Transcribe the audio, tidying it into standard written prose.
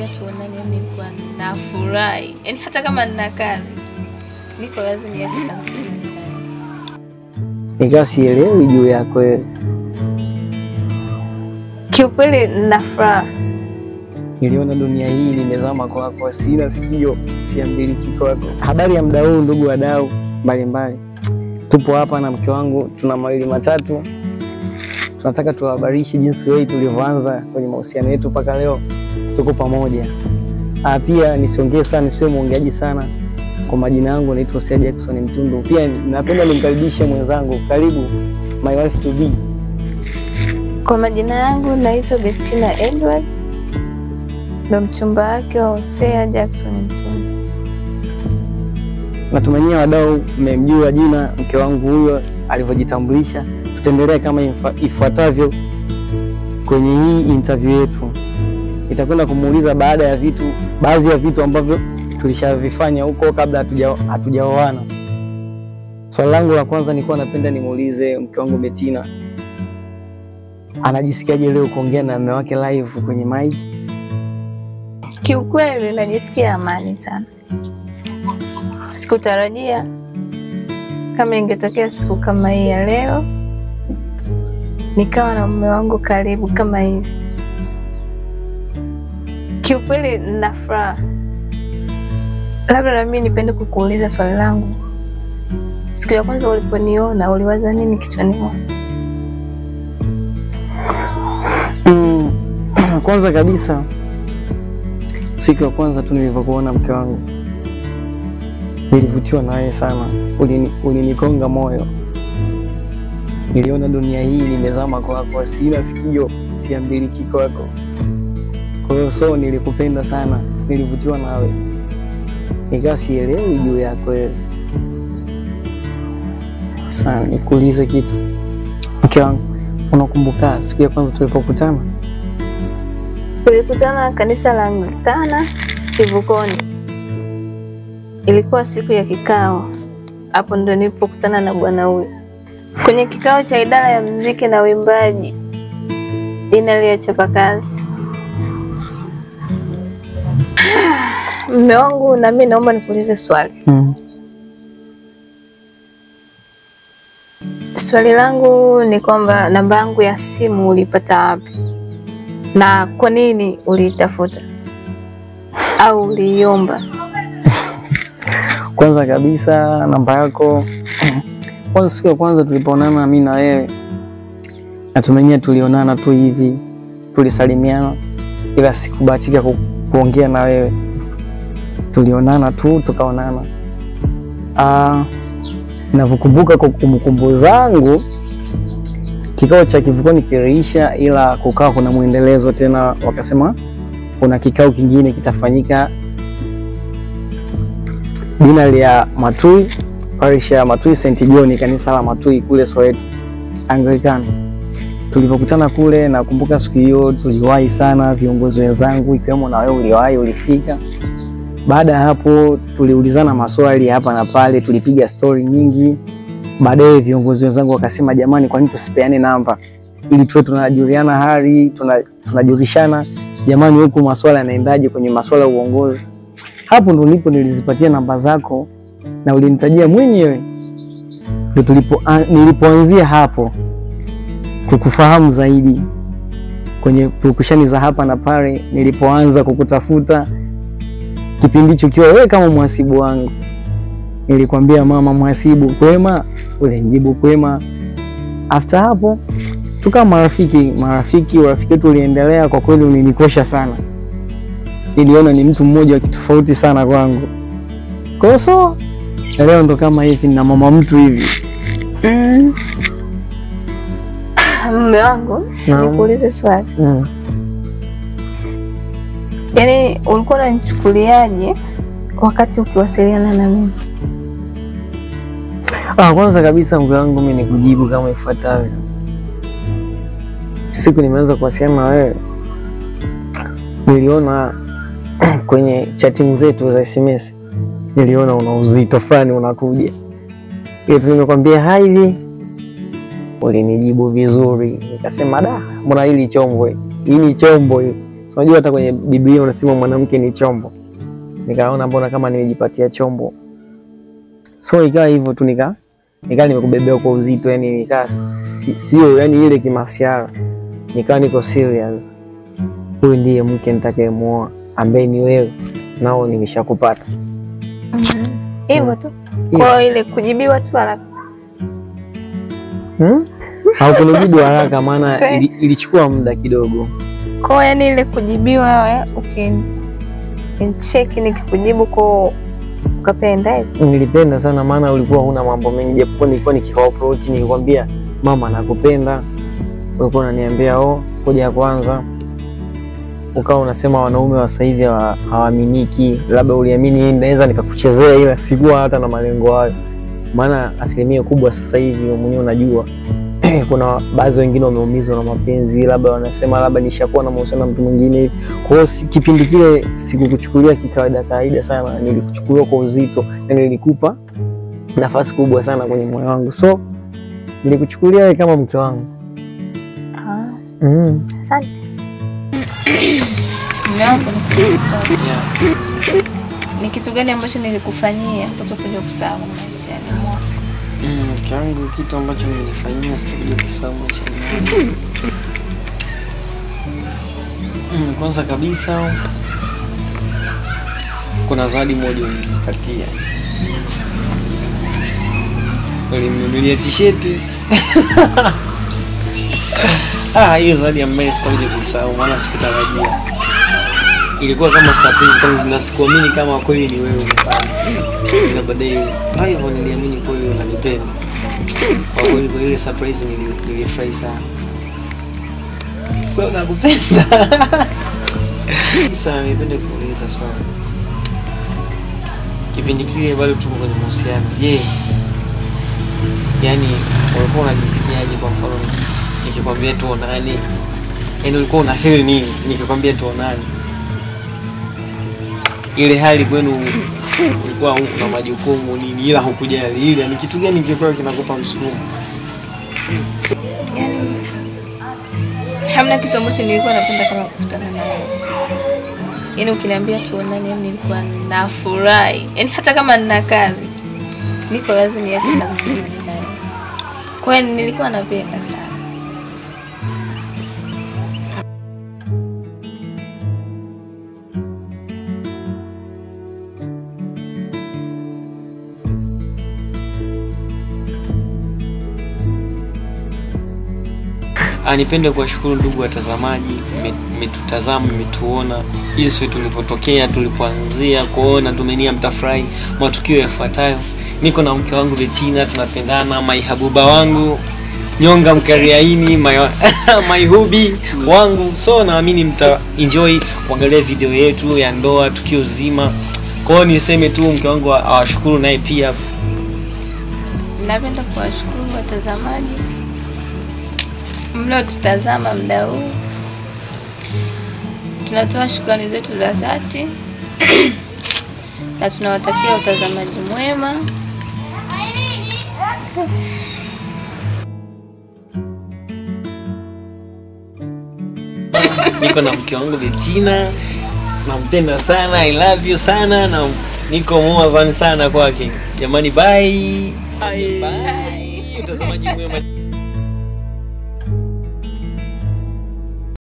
Ukiniambia tuonane, yani nilikuwa nafurahi. Yaani hata kama nina kazi, niko lazima niache kazi. Nikawa sielewi juu yako wewe. Kiukweli nina furaha. Niliona dunia hii nimezama kwako, sina sikio, siambiliki kwako. Habari ya muda huu ndugu wadau mbalimbali. Tupo hapa na mke wangu, tuna mawili matatu. Tunataka tuwahabarishe jinsi wewe tulivyoanza kwenye mahusiano yetu mpaka leo tuko pamoja. Pia nisiongee sana, nisiwe muongeaji sana. Kwa majina yangu naitwa Hosea Jackson Mtundu. Pia napenda nimkaribishe mwenzangu. Karibu my wife to be. Kwa majina yangu naitwa Bettina Edward, ndo mchumba wake wa Hosea Jackson Mtundu. Natumainia wadau mmemjua jina mke wangu huyo alivyojitambulisha. Tutaendelea kama ifuatavyo kwenye hii interview yetu. Nitakwenda kumuuliza baada ya vitu, baadhi ya vitu ambavyo tulishavifanya huko kabla hatujaoana. Swali langu la kwanza nilikuwa napenda nimuulize mke wangu Bettina, anajisikiaje leo kuongea na mume wake live kwenye mic? Kiukweli najisikia amani sana. Sikutarajia kama ingetokea siku kama hii ya leo nikawa na mume wangu karibu kama hivi. Kiukweli nina furaha. Labda na mimi nipende kukuuliza swali langu. Siku ya kwanza uliponiona uliwaza nini kichwani mwako? Kwanza kabisa, siku ya kwanza tu nilivyokuona mke wangu, nilivutiwa naye sana. Ulinikonga moyo. Niliona dunia hii nimezama kwako, sina sikio, siambiliki kwako. Kwa hiyo so nilikupenda sana, nilivutiwa nawe. Nikawa sielewi juu yako wewe. Sasa nikuulize kitu. Mke wangu, unakumbuka siku ya kwanza tulipokutana? Tulikutana kanisa la Anglikana Kivukoni. Ilikuwa siku ya kikao. Hapo ndo nilipokutana na bwana huyu. Kwenye kikao cha idara ya muziki na uimbaji inaliyochapa kazi. Mume wangu, na mimi naomba nikuulize swali. Swali langu ni kwamba namba yangu ya simu ulipata wapi? Na kwa nini uliitafuta? Au uliiomba? Kwanza kabisa namba yako, kwanza siku ya kwanza tulipoonana mimi na wewe, natumainia tulionana tu hivi, tulisalimiana, ila sikubahatika kuongea na wewe. Tulionana tu tukaonana. Ninavyokumbuka kwa kumbukumbu zangu, kikao cha Kivukoni kiliisha, ila kukawa kuna muendelezo tena, wakasema kuna kikao kingine kitafanyika jina ya Matui, parish ya Matui St. John, kanisa la Matui kule Soweto Anglican. Tulipokutana kule, nakumbuka siku hiyo tuliwahi sana, viongozi wenzangu ikiwemo na wewe uliwahi, ulifika. Baada ya hapo tuliulizana maswali hapa na pale, tulipiga story nyingi. Baadaye viongozi wenzangu wakasema, jamani, kwa nini tusipeane namba ili tuwe tunajuliana hali, tunajulishana, jamani, huku maswala yanaendaje kwenye maswala ya uongozi. Hapo ndo nipo nilizipatia namba zako na ulinitajia mwenyewe. Ndio nilipoanzia hapo kukufahamu zaidi kwenye purukushani za hapa na pale. Nilipoanza kukutafuta kipindi hicho kiwa wewe kama mhasibu wangu, nilikwambia mama mhasibu kwema, ulinijibu kwema. After hapo tukawa marafiki, urafiki wetu uliendelea. Kwa kweli ulinikosha sana, niliona ni mtu mmoja wa kitofauti sana kwangu. Kwa so leo ndo kama hivi na mama mtu hivi. Mume wangu, nikuulize swali. Yaani ulikuwa unanichukuliaje wakati ukiwasiliana na mimi? Kwanza kabisa mke wangu, mimi nikujibu kama ifuatavyo. Siku nimeanza kuwasiliana na wewe, niliona kwenye chatting zetu za SMS, niliona una uzito fulani unakuja. Ile nimekwambia hivi, ulinijibu vizuri. Nikasema da, mbona hili chombo hili? Hili chombo hili. So, unajua hata kwenye Biblia unasema mwanamke ni chombo. Nikaona mbona kama nimejipatia chombo. So ikawa hivyo tu, nika nimekubebea kwa uzito, yani nikaa sio yani ile kimasiara. Nikawa niko serious. Huyu ndiye mke nitakayemuoa ambaye ni wewe, nao nimeshakupata. Hivyo tu. Kwa ile kujibiwa tu haraka. Haukunijibu haraka maana ilichukua muda kidogo. Kwa yani ile kujibiwa wewe ukinicheki nikikujibu kwa ukapenda hivi? Nilipenda sana maana ulikuwa huna mambo mengi, japokuwa nilikuwa nikikuapproach nikikwambia mama nakupenda, ulikuwa unaniambia oh ngoja kwanza. Ukawa unasema wanaume wa sasa hivi hawaaminiki, labda uliamini naweza nikakuchezea, ila sikuwa hata na malengo hayo. Maana asilimia kubwa sasa hivi mwenyewe unajua kuna baadhi wengine wameumizwa na mapenzi, labda wanasema labda nishakuwa na mahusiano na mtu mwingine hivi. Kwa hiyo kipindi kile sikukuchukulia kikawaida kawaida sana, nilikuchukulia kwa uzito na nilikupa nafasi kubwa sana kwenye moyo wangu. So nilikuchukulia wewe kama mke wangu. Asante. Mume wangu, nikuulize swali. Ni kitu gani ambacho nilikufanyia kutokuja kusahau maishani mwako? Mke wangu, kitu ambacho nilifanyia sitakuja kusahau maishani mwangu. Kwanza kabisa kuna zawadi moja ulinipatia. Ulininunulia t-shirt. Hiyo zawadi ambayo sitakuja kusahau maana sikutarajia. Ilikuwa kama surprise kwangu na sikuamini kama kweli ni wewe umefanya. Ila baadaye hivyo niliamini kweli unanipenda. Kwa kweli kwa ile surprise nilifurahi sana. So nakupenda. Sasa nipende kuuliza swali. Kipindi kile bado tuko kwenye mahusiano. Je, yani ulikuwa unajisikiaje kwa mfano nikikwambia tuonane? Yaani ulikuwa una feel nini nikikwambia tuonane? Ile hali kwenu ulikuwa una majukumu nini ila hukujali, ile ni kitu gani kilikuwa kinakupa msukumo? Yaani hamna kitu ambacho nilikuwa napenda kama kukutana na wewe. Yaani ukiniambia tuonane, yaani nilikuwa nafurahi. Yaani hata kama nina kazi niko lazima niache kazi nyingine nayo. Kwa hiyo nilikuwa napenda sana. Nipende kuwashukuru ndugu watazamaji, mmetutazama, mmetuona jinsi tulipotokea, tulipoanzia, kuona tumenia mtafurahi matukio yafuatayo. Niko na mke wangu Betina, tunapendana, my habuba wangu, nyonga mkariaini, my hubi wangu. So naamini mta enjoy kuangalia video yetu ya ndoa, tukio zima. Kwa hiyo niseme tu mke wangu awashukuru naye pia. Napenda kuwashukuru watazamaji mliotutazama muda huu. Tunatoa shukrani zetu za dhati na tunawatakia utazamaji mwema. Niko na mke wangu Betina, nampenda sana, I love you sana, na niko more than sana kwake. Jamani, bye. Bye. Bye. Utazamaji mwema.